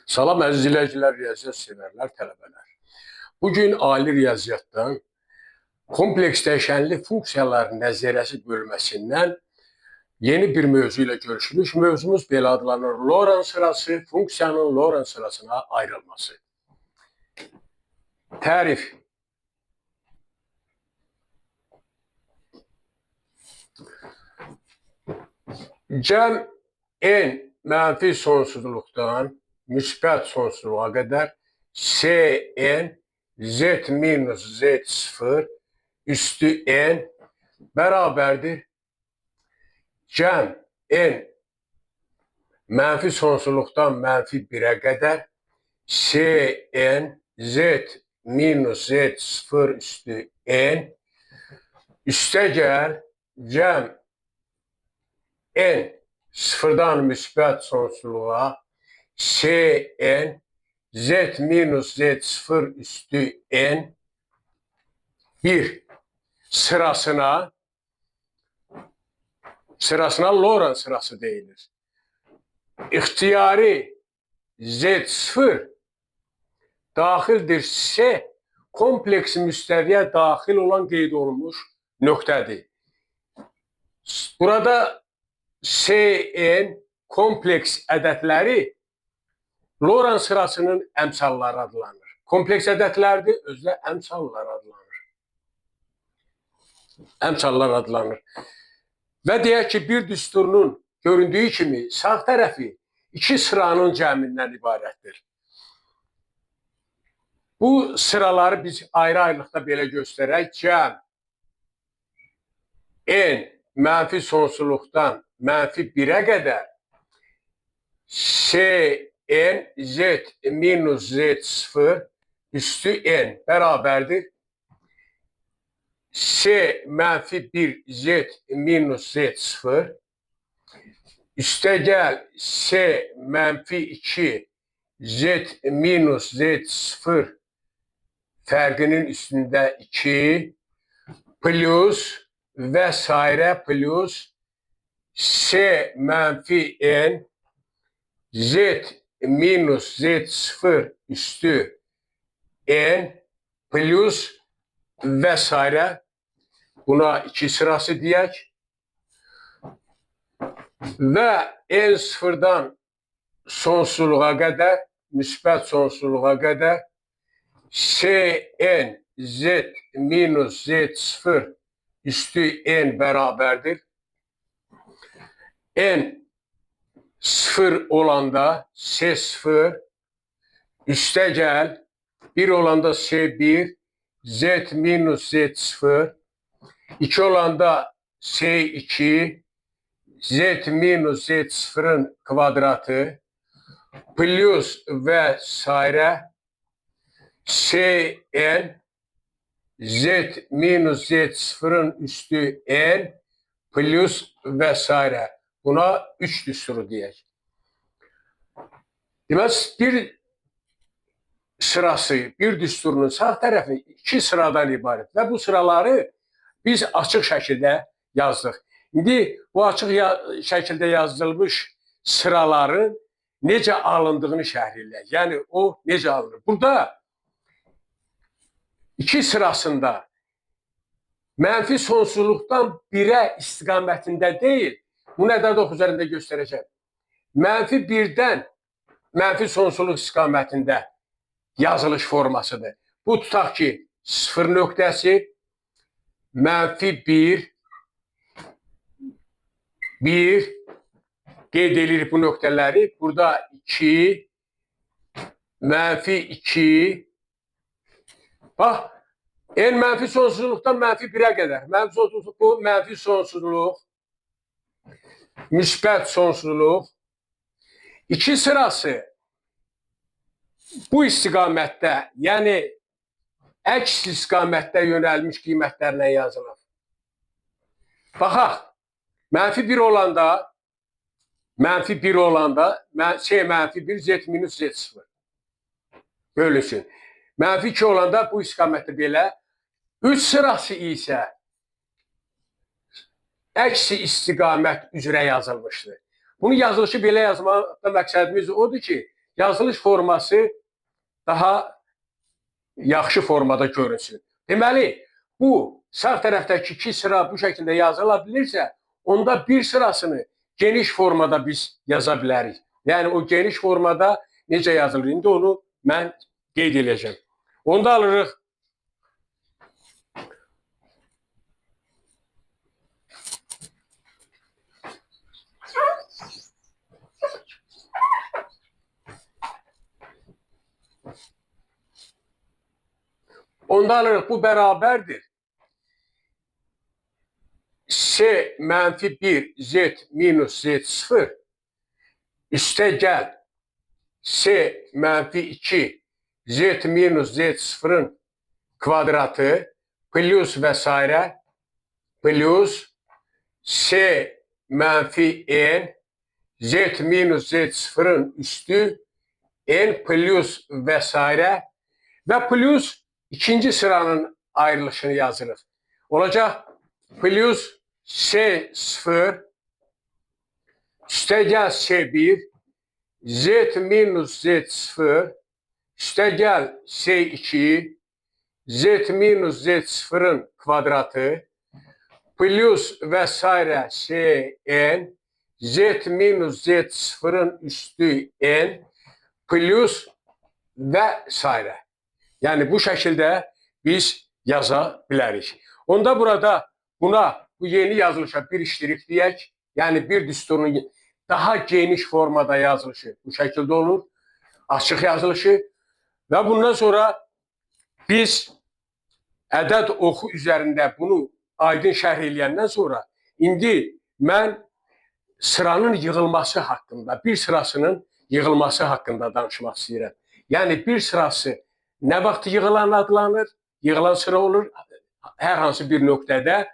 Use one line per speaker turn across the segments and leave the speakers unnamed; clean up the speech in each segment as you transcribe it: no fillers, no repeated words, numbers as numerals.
Salam əziz izləyicilər, riyaziyyat sevərlər, tələbələr. Bugün ali riyaziyyatdan kompleks dəyişənli funksiyaların nəzəriyyəsi bölməsindən yeni bir mövzu ilə görüşürük. Mövzumuz belə adlanır: Loran sırası, funksiyanın Loran sırasına ayrılması. Tərif. Cəm n mənfi sonsuzluqdan müsbət sonsuzluğa qədər Sn z minus z0 üstü n bərabərdir cəm n mənfi sonsuzluqdan mənfi 1-ə qədər Sn z minus z0 üstü n üstə gəl cəm n sıfırdan müsbət sonsuzluğa Sn z minus z0 üstü n bir sırasına Loran sırası deyilir. İxtiyari z0 daxildir S kompleks müstəviyə daxil olan qeyd olunmuş nöqtədir. Burada Sn kompleks ədədləri Loran sırasının əmsalları adlanır. Kompleks ədədlərdir, özü də əmsallar adlanır. Əmsallar adlanır. Və deyək ki, bir düsturunun göründüyü kimi sağ tərəfi iki sıranın cəmindən ibarətdir. Bu sıraları biz ayrı-ayrılıqda belə göstərək. Cəm n mənfi sonsuzluqdan mənfi 1-ə qədər S n z minus z0 üstü n bərabərdir S mənfi 1 z minus z0 üstə gəl S mənfi 2 z minus z0 fərqinin üstündə 2 plus və sairə plus S mənfi n z minus z0 üstü n plus və sairə. Buna iki sırası deyək. Və n sıfırdan sonsuzluğa qədər, müsbət sonsuzluğa qədər Sn z minus z0 üstü n bərabərdir. N 0 olanda S0 üstə gəl 1 olanda S1 Z minus Z0 2 olanda S2 Z minus Z0-ın kvadratı plus və sairə Sn Z minus Z0-ın üstü N plus və sairə. Buna 3 düsturu deyək. Deməli, bir sırası, bir düsturunun sağ tərəfi iki sıradan ibarət və bu sıraları biz açıq şəkildə yazdıq. İndi bu açıq şəkildə yazdırılmış sıraların necə alındığını şərh eləyək. Yəni, o necə alınır? Burada iki sırasında mənfi sonsuzluqdan 1-ə istiqamətində deyil, bunu ədəd ox üzərində göstərəcəm. Mənfi 1-dən mənfi sonsuzluq istiqamətində yazılış formasıdır. Bu tutaq ki, 0 nöqtəsi, mənfi 1, 1, qeyd edirik bu nöqtələri. Burada 2, mənfi 2, bax, n mənfi sonsuzluqdan mənfi 1-ə qədər. Mənfi sonsuzluq, bu mənfi sonsuzluq, müsbət sonsuzluq. İki sırası bu istiqamətdə, yəni əks istiqamətdə yönəlmiş qiymətlərlə yazılır. Baxaq, mənfi 1 olanda, mənfi 1 olanda, C mənfi 1, Z minus Z0 bölünsün. Mənfi 2 olanda bu istiqamətdə belə. 3 sırası isə əksi istiqamət üzrə yazılmışdır. Bunu yazılışı belə yazmaqda məqsədimiz odur ki, yazılış forması daha yaxşı formada görünsün. Deməli, bu sağ tərəfdəki iki sıra bu şəkildə yazıla bilirsə, onda bir sırasını geniş formada biz yaza bilərik. Yəni, o geniş formada necə yazılır? İndi onu mən qeyd edəcəm. Onda alırıq. Onda alırıq, bu bərabərdir. S mənfi 1, Z minus Z0 üstə gəl. S mənfi 2, Z minus Z0-ın kvadratı plus və s. plus S mənfi N, Z minus Z0-ın üstü N plus və s. və plus ikinci sıranın ayrılışını yazırıq. Olacaq plus S0 üstə gəl S1 Z minus Z0 üstə gəl S2 Z minus Z0-ın kvadratı plus və s. Sn Z minus Z0-ın üstü N plus və s. Yəni bu şəkildə biz yaza bilərik. Onda burada buna, bu yeni yazılışa bir ştrix deyək. Yəni bir düsturun daha geniş formada yazılışı bu şəkildə olur. Açıq yazılışı. Və bundan sonra biz ədəd oxu üzərində bunu aydın şərh eləyəndən sonra indi mən sıranın yığılması haqqında, bir sırasının yığılması haqqında danışmaq istəyirəm. Yəni bir sırası nə vaxt yığılan adlanır, yığılan sıra olur hər hansı bir nöqtədə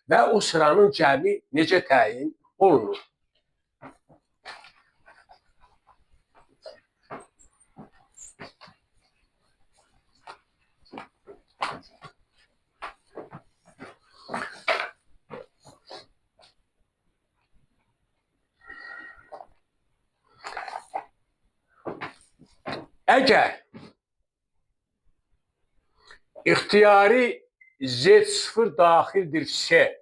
və o sıranın cəmi necə təyin olunur? Əgər ixtiyari Z0 daxildir S,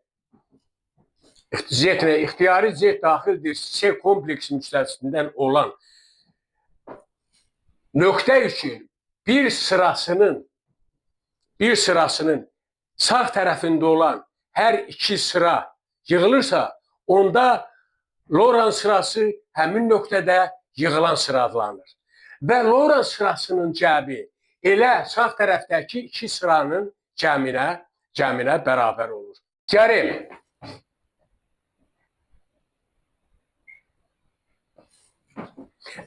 Z-nə ixtiyari Z daxildir S kompleks müstəsnindən olan nöqtə üçün bir sırasının sağ tərəfində olan hər iki sıra yığılırsa, onda Loran sırası həmin nöqtədə yığılan sıra adlanır. Və Loran sırasının cəmi elə sağ tərəfdəki iki sıranın cəminə bərabər olur. Teorem.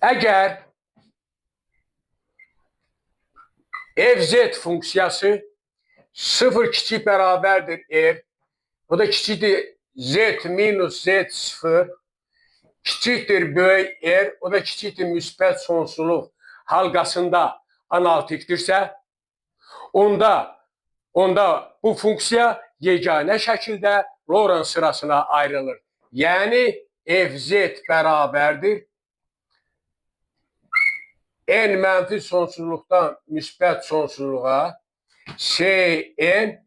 Əgər fz funksiyası 0 kiçik bərabərdir f, o da kiçikdir z minus z0, kiçikdir böyük r, o da kiçikdir müsbət sonsuzluq halqasında analitikdirsə, onda bu funksiya yeganə şəkildə Loran sırasına ayrılır. Yəni fz bərabərdir n mənfi sonsuzluqdan müsbət sonsuzluğa Sn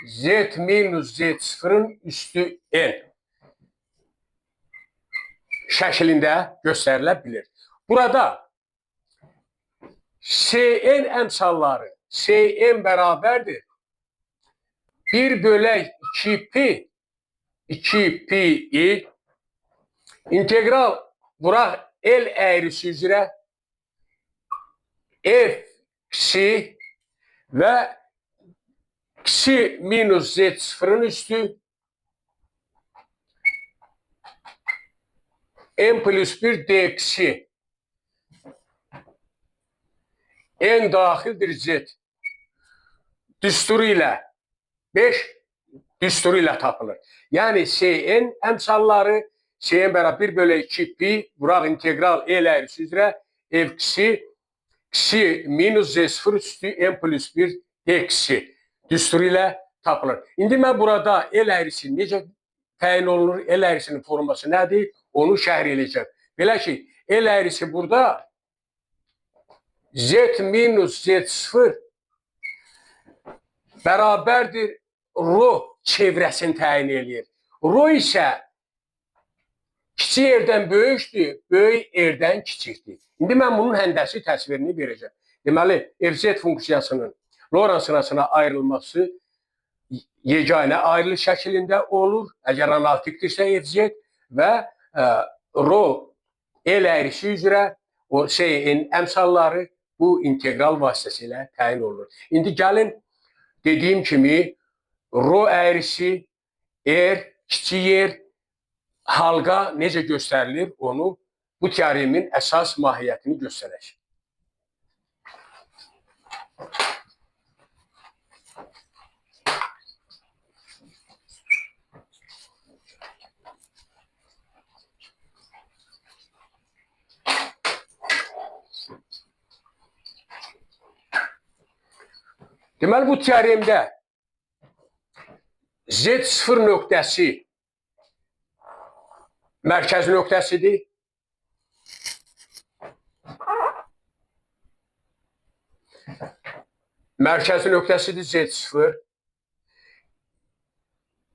z minus z0-ın üstü n şəklində göstərilə bilir. Burada Sn əmsalları Sn bərabərdir 1 bölək 2pi 2pi integral vuraq L əyrisi üzrə f ksi və ksi minus z0-ın üstü n plus 1 dxi n daxildir z düsturu ilə 5 düsturu ilə tapılır. Yəni Sn əmsalları Sn bərabər 1 bölü 2 pi vuraq integral L əyrisi üzrə f ksi ksi minus z0 üstü n plus 1 dxi düsturu ilə tapılır. İndi mən burada L əyrisi necə təyin olunur, L əyrisinin forması nədir, onu şərh eləyəcəm. Belə ki, L əyrisi burada Z minus Z0 bərabərdir rho çevrəsini təyin eləyir. Rho isə kiçik yerdən böyükdür, böyük yerdən kiçikdir. İndi mən bunun həndəsi təsvirini verəcəm. Deməli, fz funksiyasının Lorentz sırasına ayrılması yeganə ayrılış şəklində olur. Əgər analitikdirsə fz və rho L əyrisi üzrə o S-in əmsalları bu integral vasitəsilə təyin olunur. İndi gəlin, dediyim kimi, rho əyrisi, R, kiçik R, halqa necə göstərilir, onu bu teoremin əsas mahiyyətini göstərək. Deməli, bu teoremdə Z0 nöqtəsi mərkəz nöqtəsidir. Mərkəz nöqtəsidir Z0.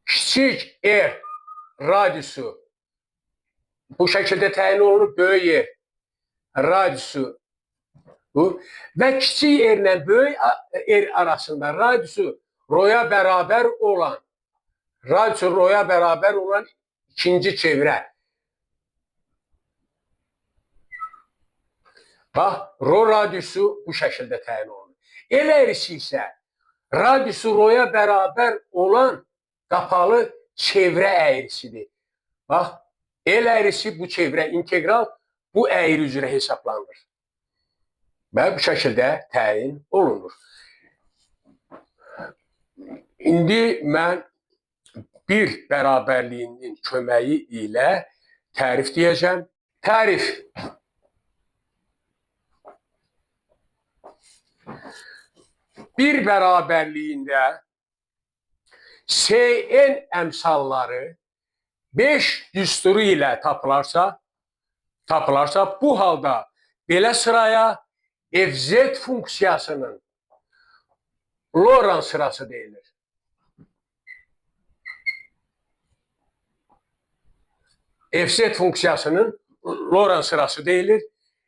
Kiçik R radiusu bu şəkildə təyin olunur, böyük R radiusu bu və kiçik R ilə böyük R arasında radiusu rho-ya bərabər olan, radiusu rho-ya bərabər olan ikinci çevrə. Bax, rho radiusu bu şəkildə təyin olunur. L əyrisi isə radiusu rho-ya bərabər olan qapalı çevrə əyrisidir. Bax, L əyrisi bu çevrə integral bu əyri üzrə hesablanır. Və bu şəkildə təyin olunur. İndi mən bir bərabərliyinin köməyi ilə tərif deyəcəm. Tərif. Bir bərabərliyində Sn əmsalları 5 düsturu ilə tapılarsa, bu halda belə sıraya fz funksiyasının Lorentz sırası deyilir. Fz funksiyasının Lorentz sırası deyilir.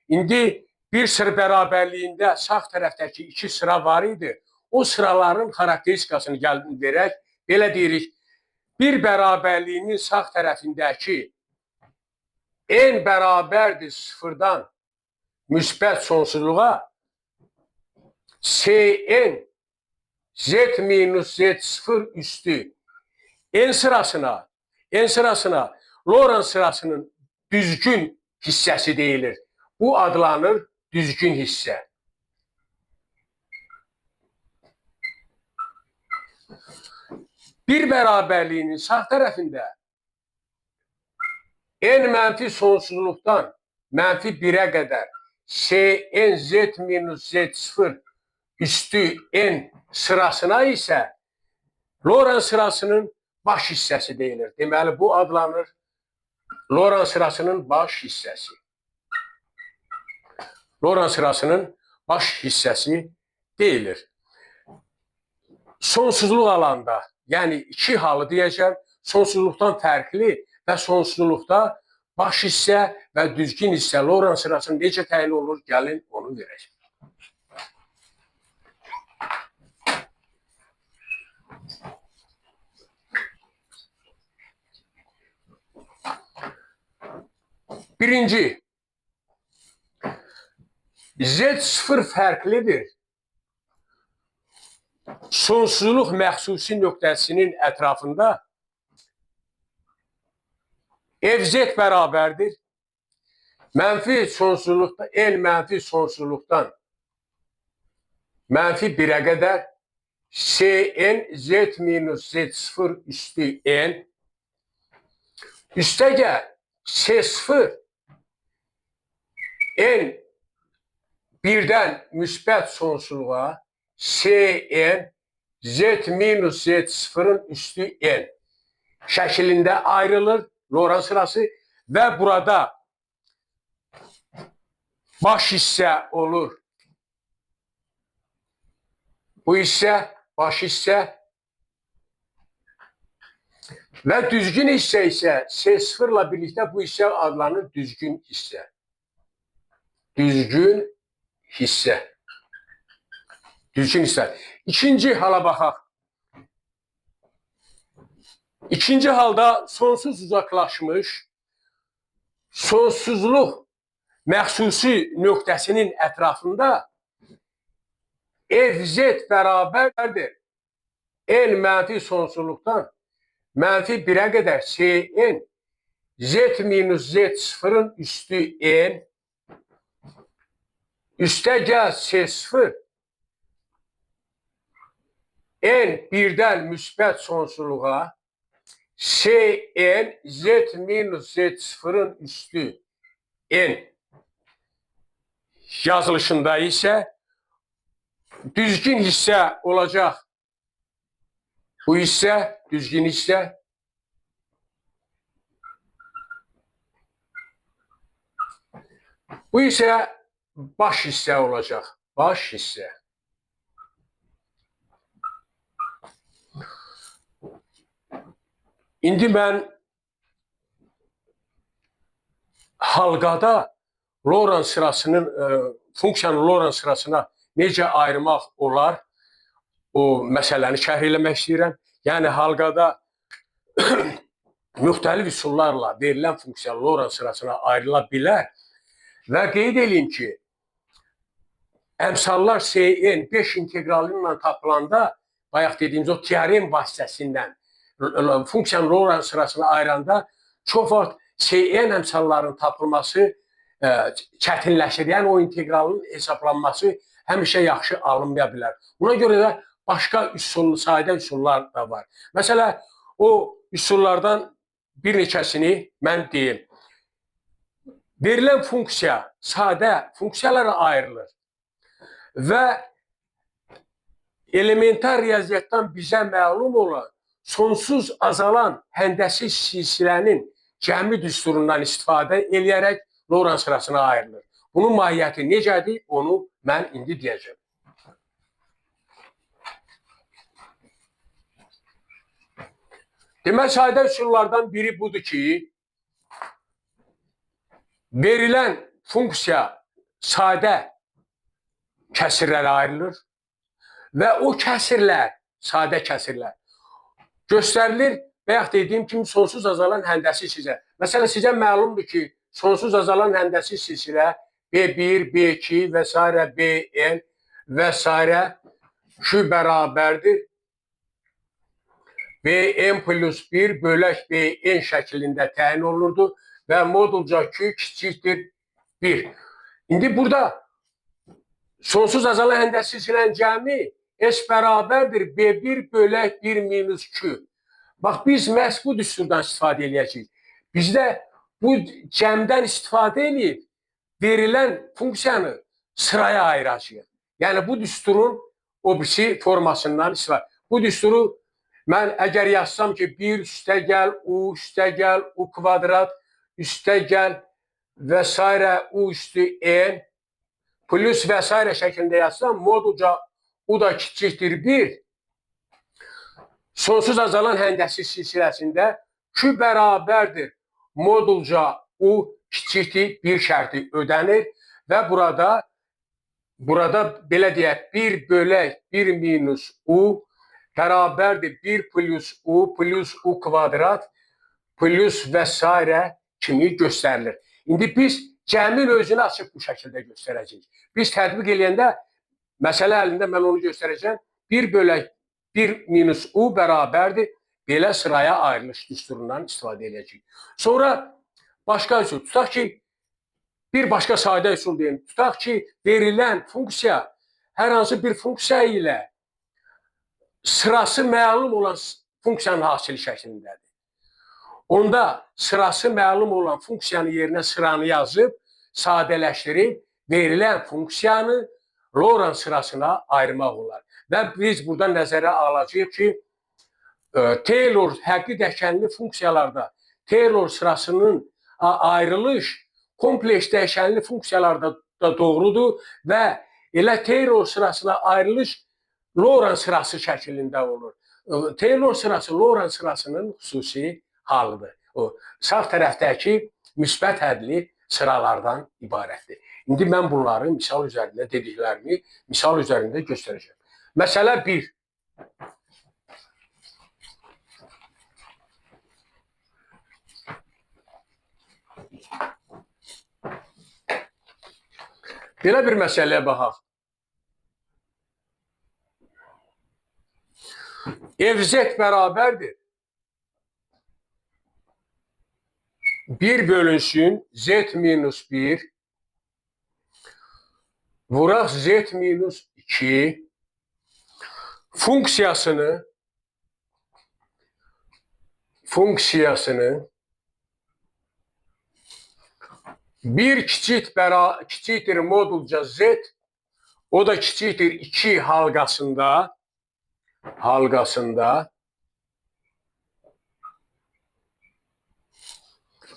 İndi bir sıra bərabərliyində sağ tərəfdəki iki sıra var idi. O sıraların xarakteristikasını gəlin verək. Belə deyirik, bir bərabərliyinin sağ tərəfindəki n bərabərdir sıfırdan müsbət sonsuzluğa Sn Z minus Z0 üstü n sırasına Lorentz sırasının düzgün hissəsi deyilir. Bu adlanır düzgün hissə. Bir bərabərliyinin sağ tərəfində n mənfi sonsuzluqdan mənfi 1-ə qədər Sn Z minus Z0 üstü n sırasına isə Lorentz sırasının baş hissəsi deyilir. Deməli, bu adlanır Lorentz sırasının baş hissəsi. Lorentz sırasının baş hissəsi deyilir. Sonsuzluq alanda, yəni iki halı deyəcəm, sonsuzluqdan fərqli və sonsuzluqda baş hissə və düzgün hissə Lorentz sırasının necə təyin olunur, gəlin onu verək. Birinci, Z0 fərqlidir. Sonsuzluq məxsusi nöqtəsinin ətrafında fz bərabərdir. Mənfi sonsuzluqda, n mənfi sonsuzluqdan mənfi 1-ə qədər Sn Z minus Z0 üstü n üstəgəl S0 n birdən müsbət sonsuzluğa Sn Z minus Z0-ın üstü n şəklində ayrılır Lorentz sırası və burada baş hissə olur. Bu hissə baş hissə və düzgün hissə isə C0 ilə birlikdə bu hissə adlanır düzgün hissə. Düzgün hissə. Düzgün hissə. İkinci hala baxaq. İkinci halda sonsuz uzaqlaşmış, sonsuzluq məxsusi nöqtəsinin ətrafında fz bərabərdir n mənfi sonsuzluqdan mənfi 1-ə qədər cn z minus z0-ın üstü n üstə gəl c0 n 1-dən müsbət sonsuzluğa cn z minus z0-ın üstü n yazılışında isə düzgün hissə olacaq. Bu hissə düzgün hissə. Bu isə baş hissə olacaq. Baş hissə. İndi mən halqada Lorentz sırasının, funksiyanın Lorentz sırasına necə ayırmaq olar o məsələni şərh eləmək istəyirəm. Yəni halqada müxtəlif üsullarla verilən funksiya Lorentz sırasına ayrıla bilər və qeyd eləyim ki, əmsallar Cn 5 inteqralı ilə tapılanda, bayaq dediyimiz o teorem vasitəsindən funksiyanın Lorentz sırasına ayıranda çox vaxt Cn əmsallarının tapılması çətinləşir. Yəni o inteqralın hesablanması həmişə yaxşı alınmaya bilər. Buna görə də başqa üsul, sadə üsullar da var. Məsələ, o üsullardan bir neçəsini mən deyim. Verilən funksiya sadə funksiyalara ayrılır və elementar riyaziyyatdan bizə məlum olan sonsuz azalan həndəsi silsilənin cəmi düsturundan istifadə eləyərək Lorentz sırasına ayrılır. Bunun mahiyyəti necədir, onu mən indi deyəcəm. Demək, sadə üsullardan biri budur ki, verilən funksiya sadə kəsirlərə ayrılır və o kəsirlər, sadə kəsirlər göstərilir bayaq dediyim kimi sonsuz azalan həndəsi silsilə. Məsələn, sizə məlumdur ki, sonsuz azalan həndəsi silsilə B1, B2 və s. BN və s. Q bərabərdir. Bn plus 1 bölək Bn şəklində təyin olunurdu və modulca Q kiçikdir 1. İndi burada sonsuz azalan həndəsi silsilənin cəmi S bərabərdir B1 bölək 1 minus Q. Bax, biz məhz bu düsturdan istifadə eləyəcəyik. Bizdə bu cəmdən istifadə eləyib verilən funksiyanı sıraya ayıracağıq. Yəni, bu düsturun o birisi formasından istifadə. Bu düsturu mən əgər yazsam ki, 1 üstə gəl, u üstə gəl, u kvadrat üstə gəl və s. u üstü n plus və s. şəklində yazsam, modulca u da kiçikdir 1. Sonsuz azalan həndəsi silsiləsində Q bərabərdir modulca u kiçikdir 1 şərti ödənir və burada belə deyək 1 bölək 1 minus u bərabərdir 1 plus u plus u kvadrat plus və s. kimi göstərilir. İndi biz cəmin özünü açıb bu şəkildə göstərəcəyik. Biz tətbiq eləyəndə məsələ əlində mən onu göstərəcəm. 1 bölək 1 minus u bərabərdir. Belə sıraya ayrılış düsturundan istifadə edəcəyik. Sonra başqa üsul. Tutaq ki, bir başqa sadə üsul deyim. Tutaq ki, verilən funksiya hər hansı bir funksiya ilə sırası məlum olan funksiyanın hasili şəklindədir. Onda sırası məlum olan funksiyanın yerinə sıranı yazıb, sadələşdirib, verilən funksiyanı Lorentz sırasına ayırmaq olar. Və biz burada nəzərə alacağıq ki, Taylor həqiqi dəyişənli funksiyalarda Taylor sırasının ayrılış kompleks dəyişənli funksiyalarda da doğrudur və elə Taylor sırasına ayrılış Loran sırası şəklində olur. Taylor sırası Loran sırasının xüsusi halıdır. O sağ tərəfdəki müsbət hədli sıralardan ibarətdir. İndi mən bunları misal üzərində dediklərimi misal üzərində göstərəcəm. Məsələ 1. Belə bir məsələyə baxaq. FZ bərabərdir 1 bölünsün Z minus 1 vuraq Z minus 2 funksiyasını 1 kiçikdir modulca Z, o da kiçikdir 2 halqasında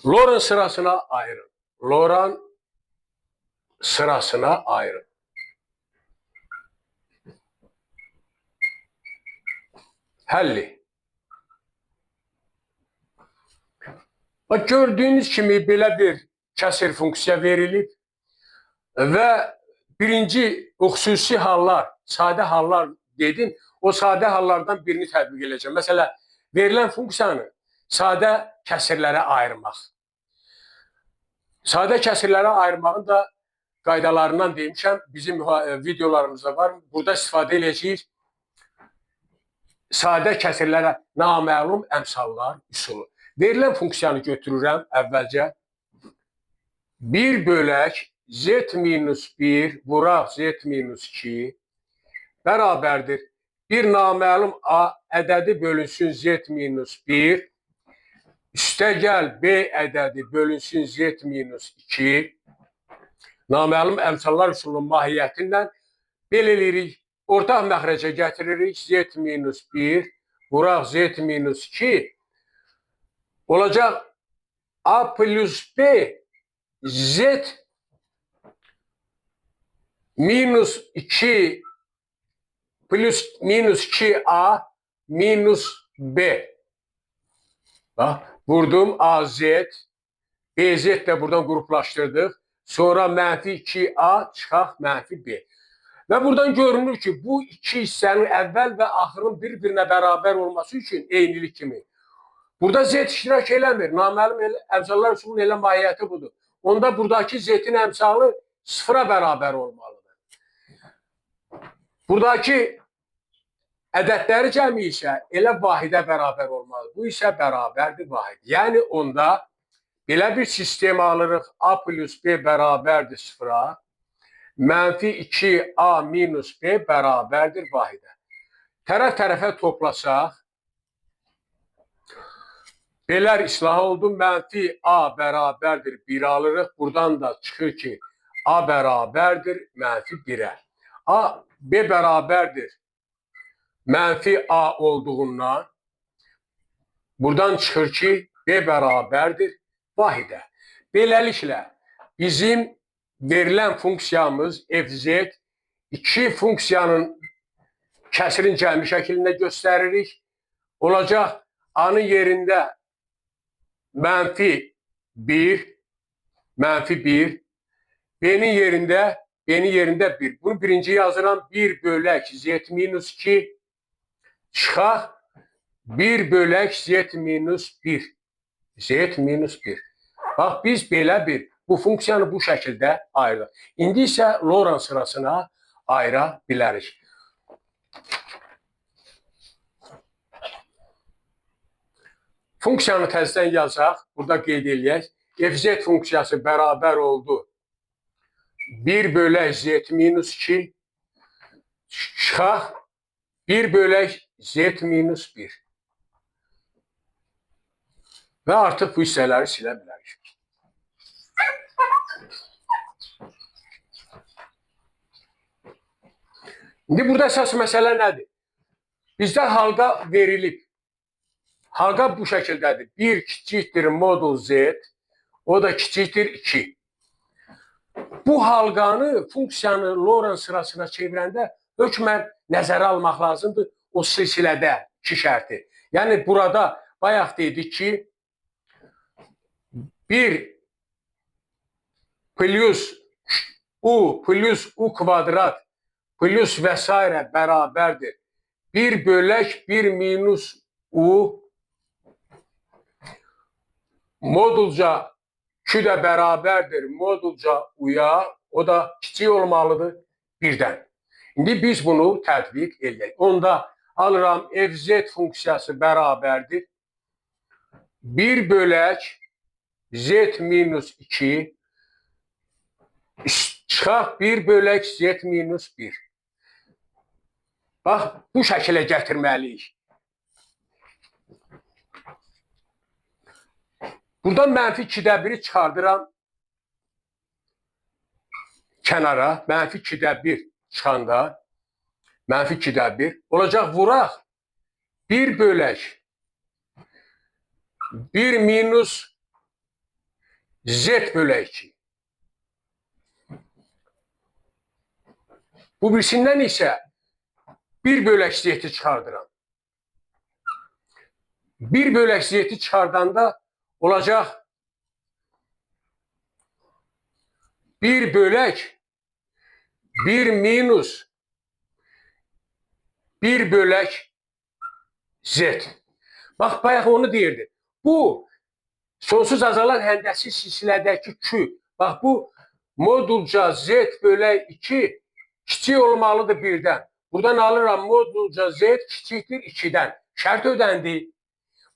Loran sırasına ayırın. Loran sırasına ayırın. Həlli. Bax, gördüyünüz kimi belə bir kəsir funksiya verilib və birinci o xüsusi hallar, sadə hallar dedim, o sadə hallardan birini tətbiq edəcəm. Məsələ, verilən funksiyanı sadə kəsirlərə ayırmaq. Sadə kəsirlərə ayırmağın da qaydalarından demişəm, bizim videolarımızda var. Burada istifadə edəcəyik sadə kəsirlərə naməlum əmsallar üsulu. Verilən funksiyanı götürürəm əvvəlcə. 1 bölək z minus 1 vuraq z minus 2 bərabərdir. Bir naməlum a ədədi bölünsün z minus 1, üstəgəl b ədədi bölünsün z minus 2. Naməlum əmsallar üsulunun mahiyyəti ilə belə eləyirik. Ortaq məxrəcə gətiririk. Z minus 1 vuraq z minus 2 olacaq a plus b z minus 2 plus minus 2a minus b. Bax, vurdum AZ, BZ də buradan qruplaşdırdıq. Sonra mənfi 2A çıxaq mənfi B. Və buradan görünür ki, bu iki hissənin əvvəl və axırın bir-birinə bərabər olması üçün eynilik kimi. Burada Z iştirak eləmir. Naməlum əmsallar üsulunun elə mahiyyəti budur. Onda buradakı Z-in əmsalı sıfıra bərabər olmalıdır. Buradakı ədədləri cəmi isə elə vahidə bərabər olmalıdır. Bu isə bərabərdir vahid. Yəni onda belə bir sistem alırıq. A plus B bərabərdir sıfıra. Mənfi 2A minus B bərabərdir vahidə. Tərəf tərəfə toplasaq, belər islah oldu. Mənfi A bərabərdir 1 alırıq. Buradan da çıxır ki, A bərabərdir mənfi 1-ə. A, B bərabərdir mənfi A olduğundan buradan çıxır ki, B bərabərdir vahidə. Beləliklə, bizim verilən funksiyamız fz iki funksiyanın kəsirin cəmi şəklində göstəririk. Olacaq A-nın yerində mənfi 1, mənfi 1, B-nin yerində 1. Bunu birinci yazıram. 1 bölək z minus 2 çıxaq 1 bölək z minus 1. Z minus 1. Bax, biz belə bir bu funksiyanı bu şəkildə ayırırıq. İndi isə Loran sırasına ayıra bilərik. Funksiyanı təzədən yazaq. Burada qeyd eləyək. Fz funksiyası bərabər oldu. 1 bölək z minus 2 çıxaq 1 bölək z minus 1. Və artıq bu hissələri silə bilərik. İndi burada əsas məsələ nədir? Bizdə halqa verilib. Halqa bu şəkildədir. 1 kiçikdir modul z, o da kiçikdir 2. Bu halqanı funksiyanı Loran sırasına çevirəndə Hökmən nəzərə almaq lazımdır o silsilədə iki şərti. Yəni burada bayaq dedik ki, 1 plus u plus u kvadrat plus və s. bərabərdir. 1 bölək 1 minus u modulca Q də bərabərdir modulca u-ya, o da kiçik olmalıdır 1-dən. İndi biz bunu tətbiq edək. Onda alıram fz funksiyası bərabərdir. 1 bölək z minus 2 çıxaq 1 bölək z minus 1. Bax, bu şəkilə gətirməliyik. Buradan mənfi 2-də 1-i çıxardıram kənara. Mənfi 2-də 1 çıxanda, mənfi 2-də 1 olacaq vuraq 1 bölək 1 minus z bölək 2. Bu birisindən isə 1 bölək z-i çıxardıram. 1 bölək z-i çıxardanda olacaq 1 bölək 1 minus 1 bölək z. Bax, bayaq onu deyirdi. Bu, sonsuz azalan həndəsi silsilədəki Q. Bax, bu modulca z bölək 2 kiçik olmalıdır 1-dən. Buradan alıram modulca z kiçikdir 2-dən. Şərt ödəndi.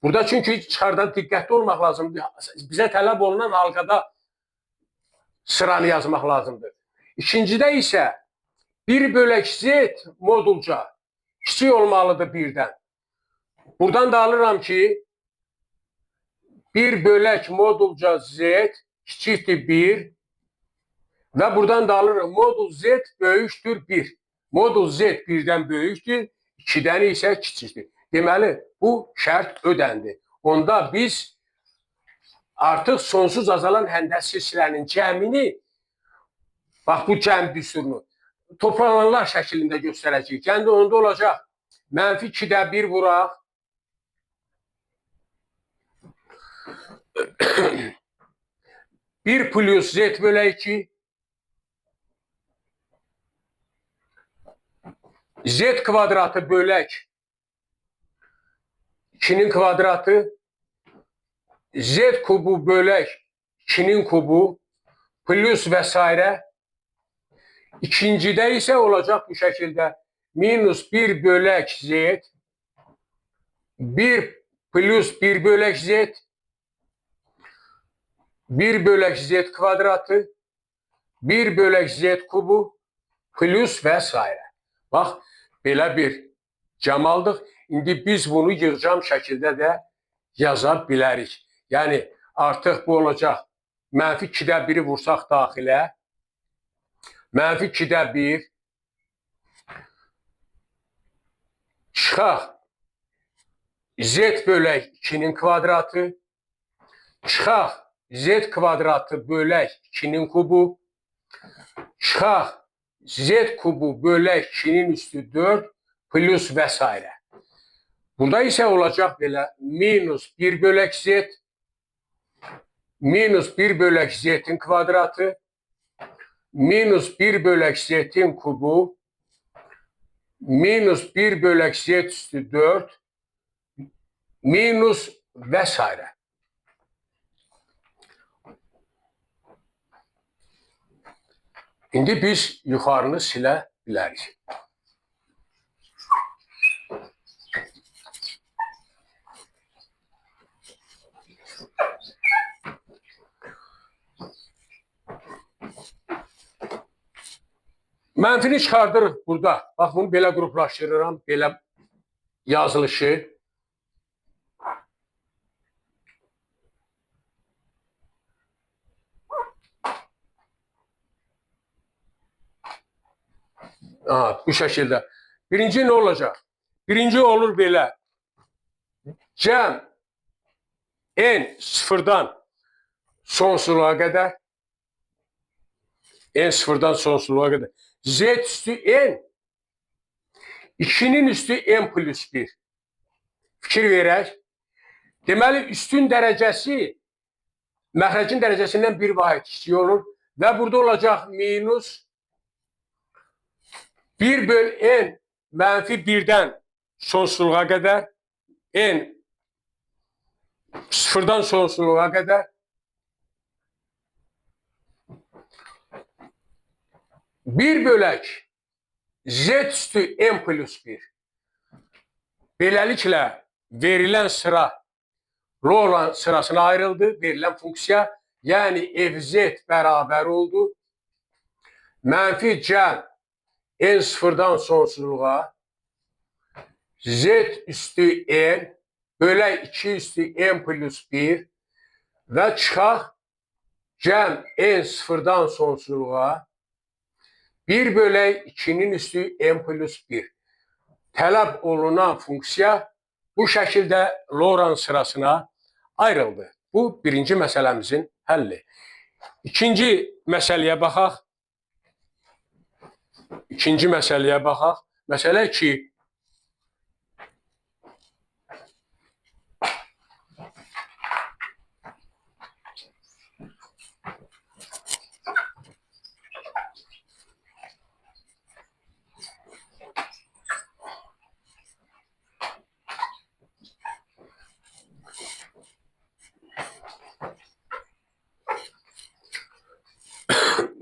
Burada çünki çıxardan diqqətli olmaq lazımdır. Bizə tələb olunan halqada sıranı yazmaq lazımdır. İkincidə isə 1 bölək z modulca kiçik olmalıdır 1-dən. Buradan da alıram ki 1 bölək modulca z kiçikdir 1 və buradan da alırıq modul z böyükdür 1. Modul z 1-dən böyükdür, 2-dən isə kiçikdir. Deməli, bu şərt ödəndi. Onda biz artıq sonsuz azalan həndəs silsilənin cəmini, bax bu cəm düsturunu toplananlar şəklində göstərəcəyik. Yəni onda olacaq mənfi 2-də 1 vuraq. 1 plus z bölək 2 z kvadratı bölək 2'nin kvadratı z kubu bölək 2'nin kubu plus və s. İkincidə isə olacaq bu şəkildə minus 1 bölək z 1 plus 1 bölək z 1 bölək z kvadratı 1 bölək z kubu plus və s. Bax, belə bir cəm aldıq. İndi biz bunu yığcam şəkildə də yaza bilərik. Yəni, artıq bu olacaq. Mənfi 2-də 1-i vursaq daxilə. Mənfi 2-də 1 çıxaq z bölək 2-nin kvadratı, çıxaq z kvadratı bölək 2-nin kubu, çıxaq z kubu bölək 2-nin üstü 4 plus və s. Burada isə olacaq belə minus 1 bölək z, minus 1 bölək z-in kvadratı, minus 1 bölək z-in kubu, minus 1 bölək z üstü 4, minus və s. İndi biz yuxarını silə bilərik. Mənfini çıxardırıq burada. Bax, bunu belə qruplaşdırıram, belə yazılışı. Aha, bu şəkildə. Birinci nə olacaq? Birinci olur belə. Cəm n sıfırdan sonsuzluğa qədər. N sıfırdan sonsuzluğa qədər. Z üstü n 2-nin üstü n plus 1. Fikir verək. Deməli, üstün dərəcəsi məxrəcin dərəcəsindən bir vahid kiçik olur və burada olacaq minus 1 böl n mənfi 1-dən sonsuzluğa qədər, n sıfırdan sonsuzluğa qədər 1 bölək z üstü n plus 1. Beləliklə, verilən sıra Laurent sırasına ayrıldı. Verilən funksiya, yəni fz bərabər oldu. Mənfi cəm n sıfırdan sonsuzluğa z üstü n bölək 2 üstü n plus 1 və çıxaq cəm n sıfırdan sonsuzluğa 1 bölək 2-nin üstü n plus 1. Tələb olunan funksiya bu şəkildə Laurent sırasına ayrıldı. Bu birinci məsələmizin həlli. İkinci məsələyə baxaq. İkinci məsələyə baxaq. Məsələ 2.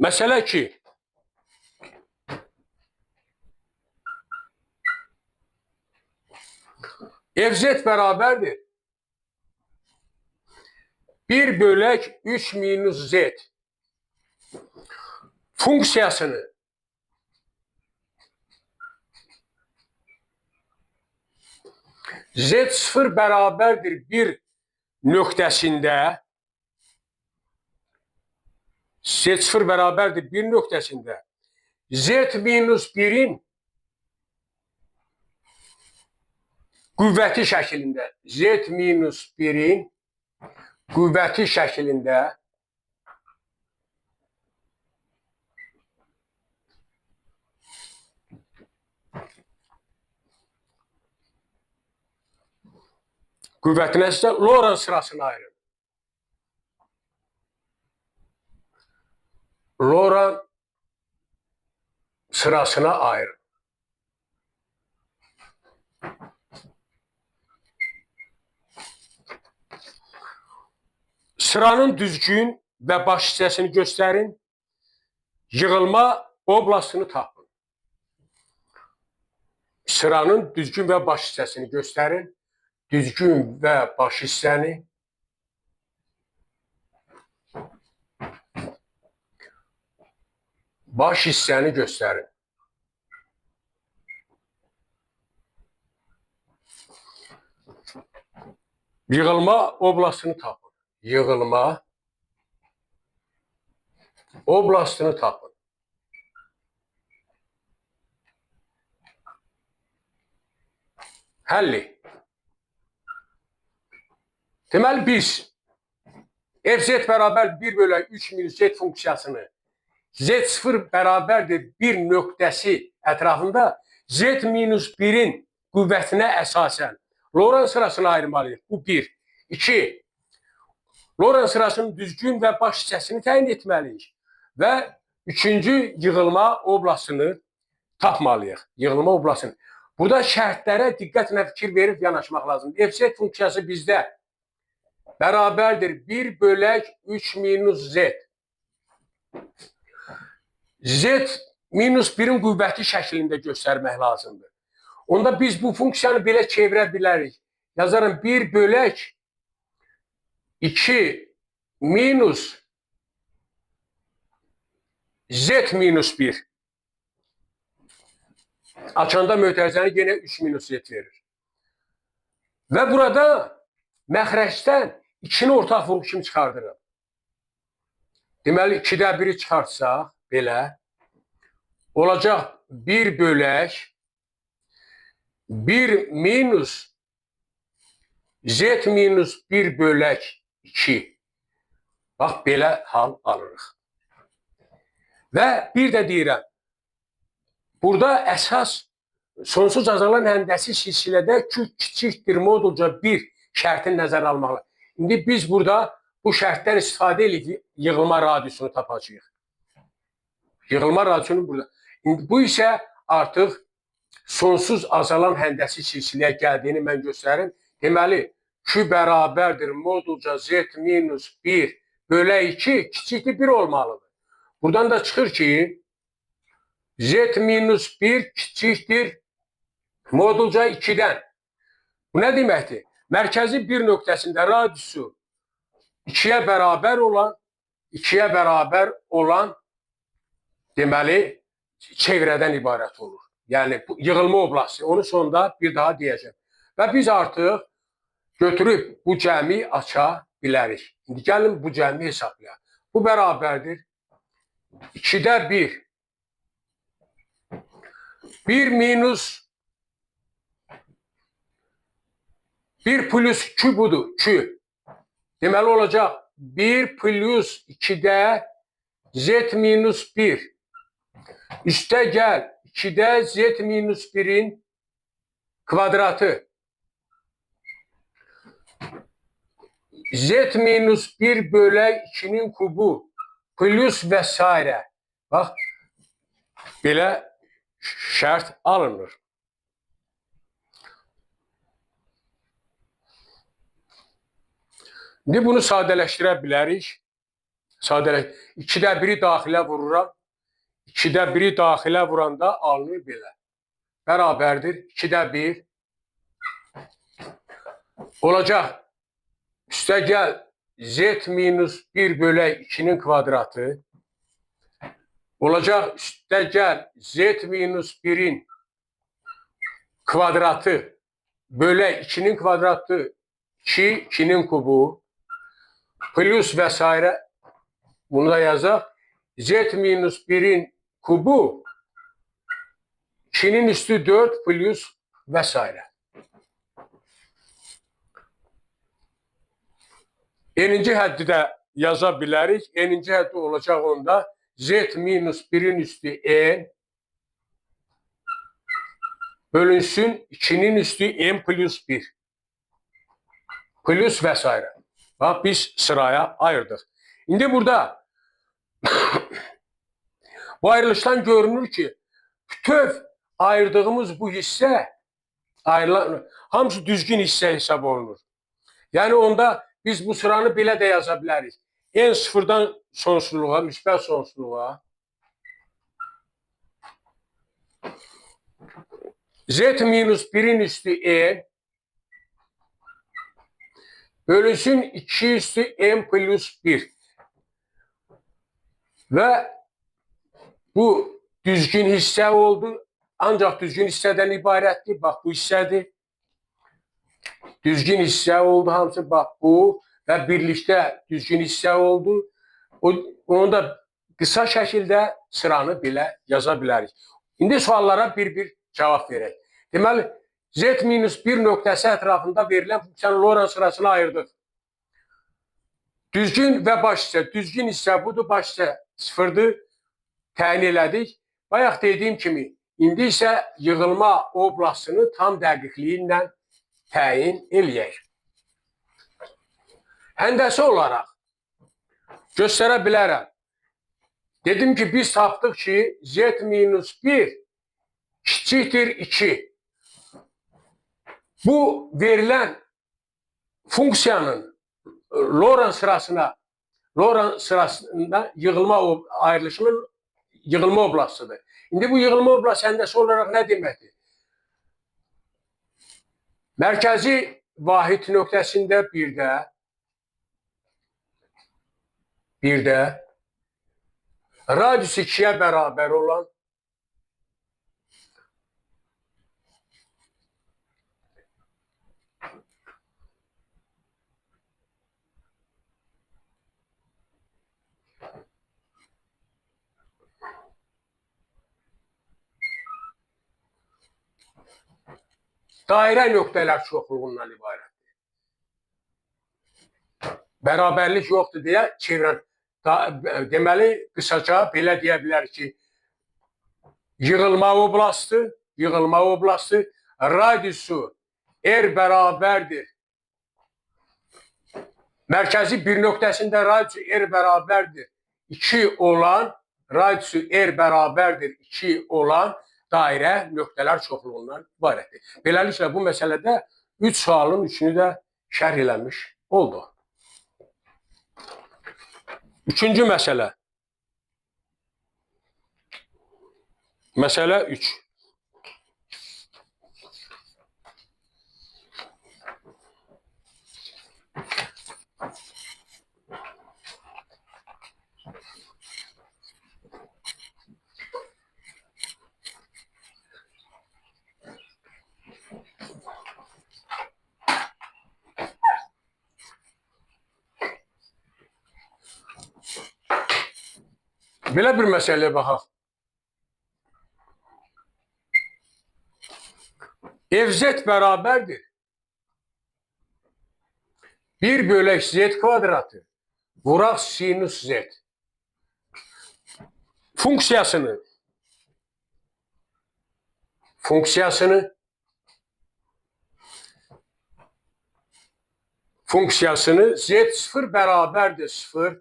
Məsələ 2. Fz bərabərdir 1 bölək 3 minus z funksiyasını z0 bərabərdir 1 nöqtəsində z0 bərabərdir 1 nöqtəsində z minus 1-in qüvvəti şəklində z minus 1-in qüvvəti şəklində qüvvətinə isə Laurent sırasına ayırın. Laurent sırasına ayırın. Sıranın düzgün və baş hissəsini göstərin. Yığılma oblastını tapın. Sıranın düzgün və baş hissəsini göstərin. Düzgün və baş hissəni göstərin. Yığılma oblastını tapın. Yığılma oblastını tapın. Həlli. Deməli biz fz bərabər 1 bölək 3 minus z funksiyasını z0 bərabərdir 1 nöqtəsi ətrafında z minus 1-in qüvvətinə əsasən Laurent sırasını ayırmalıyıq. Bu 1. 2. Laurent sırasının düzgün və baş hissəsini təyin etməliyik. Və üçüncü yığılma oblastını tapmalıyıq. Yığılma oblastını. Burada şərtlərə diqqətlə fikir verib yanaşmaq lazımdır. Fz funksiyası bizdə bərabərdir 1 bölək 3 minus z. Z minus 1-in qüvvəti şəklində göstərmək lazımdır. Onda biz bu funksiyanı belə çevirə bilərik. Yazarım 1 bölək 2 minus z minus 1. Açanda mötərizəni yenə 3 minus z verir. Və burada məxrəcdən 2-ni ortaq vuruq kimi çıxardırıq. Deməli, 2-də 1-i çıxartsaq, belə, olacaq 1 bölək 1 minus z minus 1 bölək 2. Bax, belə hal alırıq. Və bir də deyirəm, burada əsas Sonsuz azalan həndəsi silsilədə Q kiçikdir modulca 1 şərtini nəzərə almalı. İndi biz burada bu şərtdən istifadə edib yığılma radiusunu tapacağıq. Yığılma radiusunu burada. İndi bu isə artıq sonsuz azalan həndəsi silsiləyə gəldiyini mən göstərim. Deməli, Q bərabərdir modulca Z minus 1 bölə 2 kiçikdir 1 olmalıdır. Buradan da çıxır ki, Z minus 1 kiçikdir modulca 2-dən. Bu nə deməkdir? Mərkəzi bir nöqtəsində radiusu 2-yə bərabər olan, 2-yə bərabər olan deməli çevrədən ibarət olur. Yəni bu yığılma oblastı. Onu sonda bir daha deyəcəm. Və biz artıq götürüb bu cəmi aça bilərik. İndi gəlin bu cəmi hesablayaq. Bu bərabərdir 2-də 1. 1 minus 1 plus Q budur. Q. Deməli olacaq 1 plus 2-də Z minus 1. Üstə gəl 2-də Z minus 1-in kvadratı. Z minus 1 bölək 2-nin kubu plus və s. Bax, belə şərt alınır. İndi bunu sadələşdirə bilərik. 2-də 1-i daxilə vururam. 2-də 1-i daxilə vuranda alınır belə. Bərabərdir 2-də 1. Olacaq. Üstə gəl Z minus 1 bölək 2-nin kvadratı. Olacaq üstə gəl Z minus 1-in kvadratı bölək 2-nin kvadratı 2, 2-nin kubu plus və s. Bunu da yazaq. Z minus 1-in kubu 2-nin üstü 4 plus və s. N'inci həddi də yaza bilərik. N'inci həddi olacaq onda Z minus 1-in üstü N bölünsün 2-nin üstü N plus 1 plus və s. Bax, biz sıraya ayırdıq. İndi burada bu ayrılışdan görünür ki, bütöv ayırdığımız bu hissə ayrılan, hamısı düzgün hissə hesab olunur. Yəni onda biz bu sıranı belə də yaza bilərik. N sıfırdan sonsuzluğa, müsbət sonsuzluğa Z minus 1-in üstü N bölünsün 2 üstü N plus 1. Və bu düzgün hissə oldu. Ancaq düzgün hissədən ibarətdir. Bax, bu hissədir. Düzgün hissə oldu hamısı. Bax, bu və birlikdə düzgün hissə oldu. Onu da qısa şəkildə sıranı belə yaza bilərik. İndi suallara bir-bir cavab verək. Deməli, Z minus 1 nöqtəsi ətrafında verilən funksiyanın Lorentz sırasını ayırdıq. Düzgün və baş hissə. Düzgün hissə budur, baş hissə sıfırdır. Təyin elədik. Bayaq dediyim kimi, indi isə yığılma oblastını tam dəqiqliyi ilə təyin eləyək. Həndəsi olaraq göstərə bilərəm. Dedim ki, biz tapdıq ki, Z minus 1 kiçikdir 2. Bu verilən funksiyanın Lorentz sırasında yığılma ayrılışının yığılma oblastıdır. İndi bu yığılma oblastı həndəsi olaraq nə deməkdir? Mərkəzi vahid nöqtəsində birdə radius 2-yə bərabər olan dairə nöqtələr çoxluğundan ibarətdir. Bərabərlik yoxdur deyə çevirən, deməli, qısaca belə deyə bilərik ki, yığılma oblastı, yığılma oblastı, radiusu R bərabərdir. Mərkəzi bir nöqtəsində radiusu R bərabərdir 2 olan, radiusu R bərabərdir 2 olan dairə nöqtələr çoxluğundan ibarətdir. Beləliklə, bu məsələdə 3 sualın üçünü də şərh eləmiş olduq. Üçüncü məsələ. Məsələ 3. Belə bir məsələyə baxaq. Fz bərabərdir 1 bölək z kvadratı vuraq sinus z funksiyasını z0 bərabərdir 0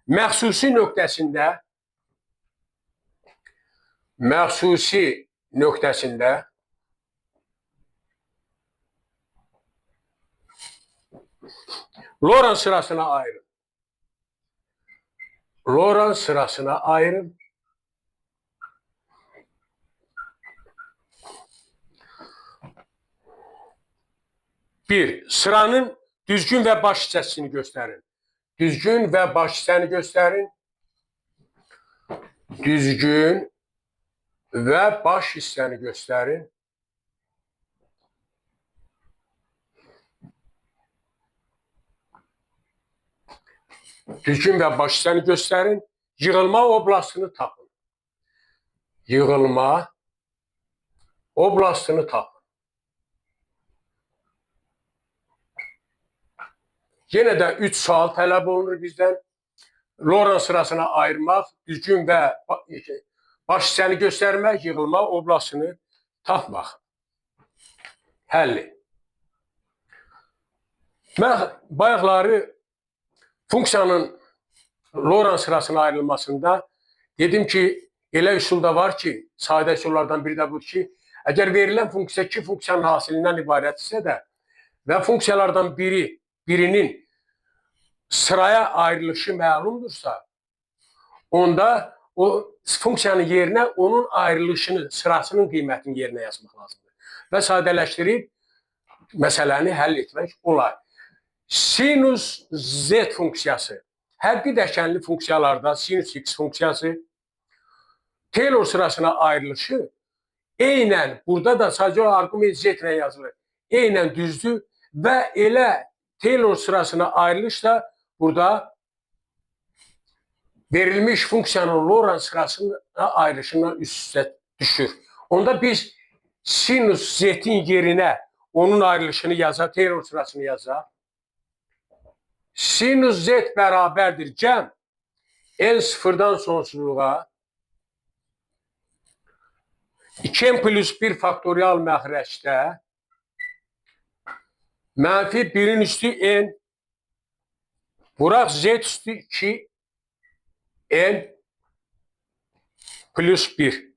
məxsusi nöqtəsində Lorentz sırasına ayırın. Lorentz sırasına ayırın. Bir, sıranın düzgün və baş hissəsini göstərin. Düzgün və baş hissəni göstərin. Düzgün və baş hissəni göstərin. Düzgün və baş hissəni göstərin. Yığılma oblastını tapın. Yığılma oblastını tapın. Yenə də 3 sual tələb olunur bizdən. Lorentz sırasına ayırmaq, düzgün və baş hissəni göstərmək, yığılma oblastını tapmaq. Həlli. Mən bayaqları funksiyanın Lorentz sırasına ayrılmasında dedim ki, elə üsul da var ki, sadə üsullardan biri də budur ki, əgər verilən funksiya iki funksiyanın hasilindən ibarətdirsə də və funksiyalardan birinin sıraya ayrılışı məlumdursa, onda o funksiyanın yerinə onun ayrılışını, sırasının qiymətini yerinə yazmaq lazımdır. Və sadələşdirib məsələni həll etmək olar. Sinus z funksiyası, həqiqi dəyişənli funksiyalarda sinus x funksiyası Taylor sırasına ayrılışı eynən, burada da sadəcə arqument z ilə yazılır, eynən düzdür və elə Taylor sırasına ayrılış da burada verilmiş funksiyanın Lorentz sırasına ayrılışından üst-üstə düşür. Onda biz sinus z-in yerinə onun ayrılışını yazaq, Taylor sırasını yazaq. Sinus z bərabərdir cəm n sıfırdan sonsuzluğa 2n plus 1 faktorial məxrəcdə mənfi 1-in üstü n vuraq z üstü 2 n plus 1.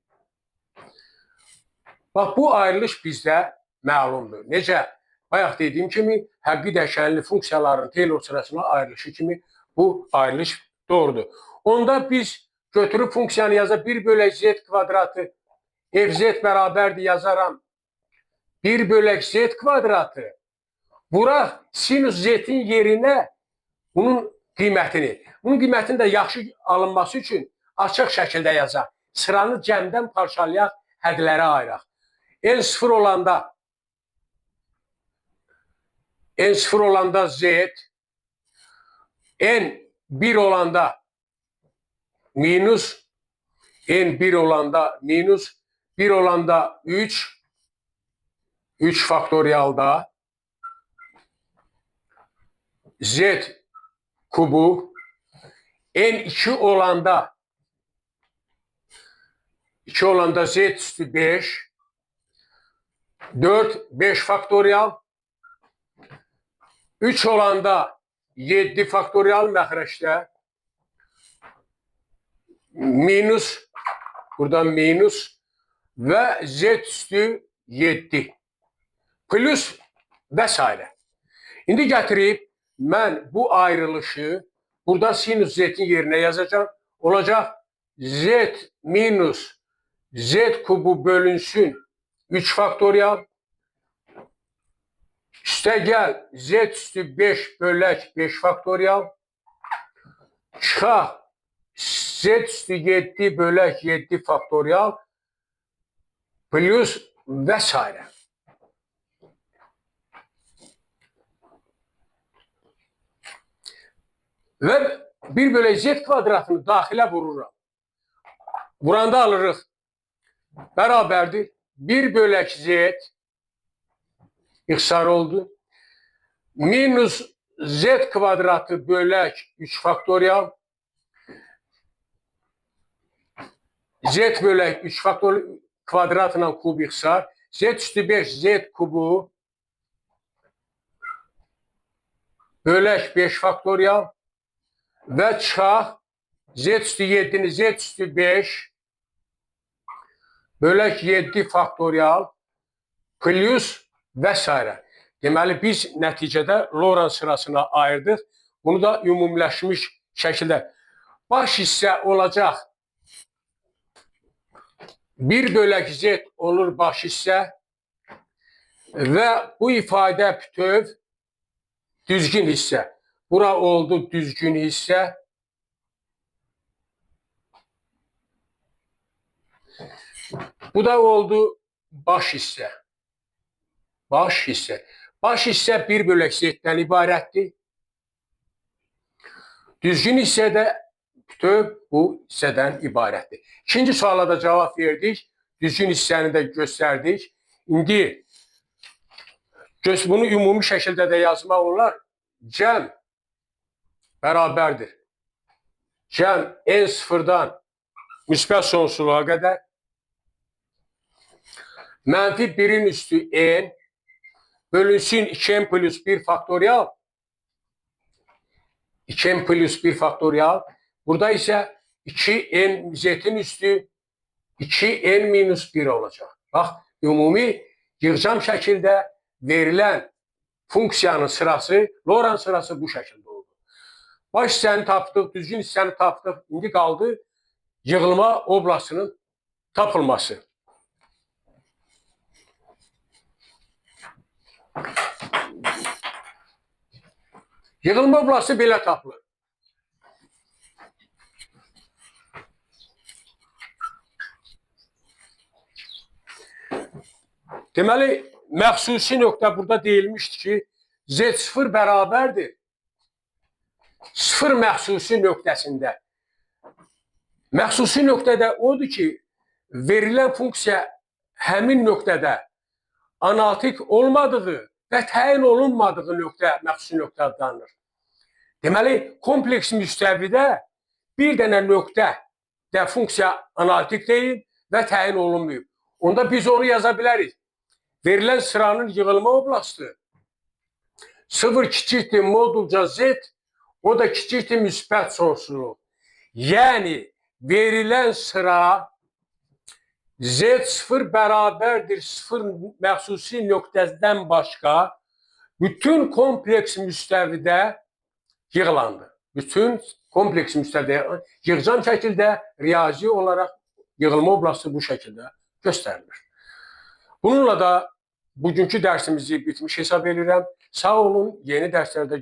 Bax, bu ayrılış bizdə məlumdur. Necə? Bayaq dediyim kimi, həqiqi dəyişənli funksiyaların Taylor sırasına ayrılışı kimi bu ayrılış doğrudur. Onda biz götürüb funksiyanı yazaq 1 bölək z kvadratı fz bərabərdir yazaram 1 bölək z kvadratı vuraq sinus z-in yerinə bunun qiymətini. Bunun qiymətinin də yaxşı alınması üçün açıq şəkildə yazaq. Sıranı cəmdən parçalayaq, hədlərə ayıraq. N 0 olanda N 0 olanda z, N 1 olanda minus, N 1 olanda minus, 1 olanda 3, 3 faktorialda z kubu, N2 olanda 2 olanda z üstü 5, 4, 5 faktorial. 3 olanda 7 faktorial məxrəcdə minus, buradan minus və z üstü 7 plus və s. İndi gətirib mən bu ayrılışı burada sinus z-in yerinə yazacağam. Olacaq z minus z kubu bölünsün 3 faktorial. Üstə gəl z üstü 5 bölək 5 faktorial. Çıxaq z üstü 7 bölək 7 faktorial plus və s. Və 1 bölək z kvadratını daxilə vururam. Vuranda alırıq. Bərabərdir. 1 bölək z ixtisar oldu. Minus z kvadratı bölək 3 faktorial. Z bölək 3 faktorial kvadratla kub ixtisar. Z üstü 5 z kubu bölək 5 faktorial və çıxaq z üstü 7-ni z üstü 5 bölək 7 faktorial plus və s. Deməli, biz nəticədə Loran sırasına ayırdıq. Bunu da ümumiləşmiş şəkildə. Baş hissə olacaq. 1 bölək z olur baş hissə və bu ifadə bütöv düzgün hissə. Bura oldu düzgün hissə. Bu da oldu baş hissə. Baş hissə. Baş hissə 1 bölək z-dən ibarətdir. Düzgün hissə də bütöv bu hissədən ibarətdir. İkinci suala da cavab verdik. Düzgün hissəni də göstərdik. İndi bunu ümumi şəkildə də yazmaq olar. Cəm bərabərdir. Cəm n sıfırdan müsbət sonsuzluğa qədər mənfi 1-in üstü n bölünsün 2n plus 1 faktorial 2n plus 1 faktorial. Burada isə 2n z-in üstü 2n minus 1 olacaq. Bax, ümumi yığcam şəkildə verilən funksiyanın sırası, Loran sırası bu şəkildə oldu. Baş hissəni tapdıq, düzgün hissəni tapdıq. İndi qaldı yığılma oblastının tapılması. Yığılma oblastı belə tapılır. Deməli, məxsusi nöqtə burada deyilmişdi ki, Z0 bərabərdir 0 məxsusi nöqtəsində. Məxsusi nöqtədə odur ki, verilən funksiya həmin nöqtədə analitik olmadığı və təyin olunmadığı nöqtə məxsusi nöqtə adlanır. Deməli, kompleks müstəvidə bir dənə nöqtə də funksiya analitik deyil və təyin olunmayıb. Onda biz onu yaza bilərik. Verilən sıranın yığılma oblastı 0 kiçikdir modulca z, o da kiçikdir müsbət sonsuzluq. Yəni, verilən sıra Z0 bərabərdir 0 məxsusi nöqtədən başqa bütün kompleks müstəvidə yığılandı. Bütün kompleks müstəvidə yığcam şəkildə riyazi olaraq yığılma oblastı bu şəkildə göstərilir. Bununla da bugünkü dərsimizi bitmiş hesab edirəm. Sağ olun, yeni dərslərdə görüşürüz.